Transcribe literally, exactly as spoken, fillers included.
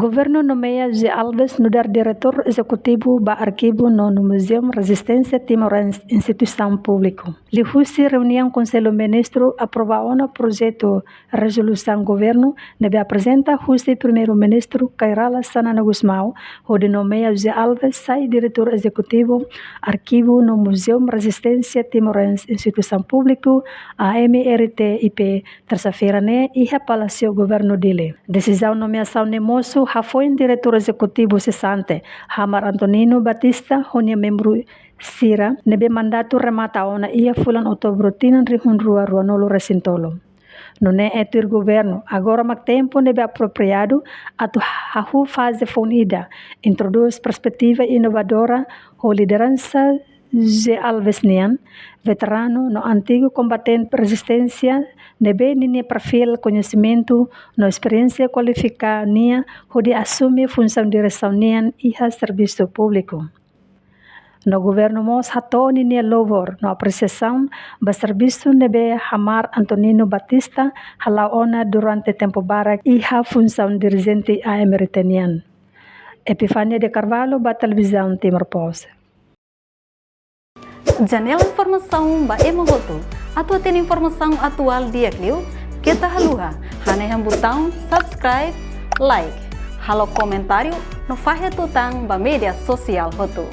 Governu nomeia José Alves nu'udar diretór ezekutivu ba Arkivu no Muzeu Rezisténsia Timorense, instituisaun públiku. Liuhusi reuniaun Konsellu Ministru aprova ona projetu rezolusaun governu ne'ebé aprezenta husi Primeiru-Ministru Kay Rala Xanana Gusmão, hodi nomeia José Alves sai diretór ezekutivu Arkivu no Muzeu Rezisténsia Timorense, instituisaun públiku, A M R T I P, tersa-feira ne'e iha Palásiu Governu Dili. Desizaun nomeasaun ne'e mosu hafoin diretór ezekutivu sesante, Hamar Antonino Batista, ho nia membru sira ne'ebé mandatu remata ona iha fulan Outubru tinan rihun rua rua nulu resin tolu. Nune'e tuir governu, agora mak tempu ne'ebé apropriadu atu hahú faze foun ida, introdús perspetiva inovadora ho lideransa José Alves nian, veteranu no antigu kombatente rezisténsia, ne'ebé ninia perfíl, koñesimentu no esperiénsia kualifika nia hodi asume funsaun diresaun nian iha servisu públiku. No governu mós hato'o ninia louvor no apresiasaun ba servisu ne'ebé Hamar Antonino Batista hala'o ona durante tempu barak iha funsaun dirijente A M R T nian. Epifania de Carvalho ba Televizaun Timor Post. Janela informasaun ba ema hotu. Atu hatene informasaun atuál di'ak liu, keta haluha hanehan butaun subscribe, like, halo komentáriu no fahe tutan ba média sosiál hotu.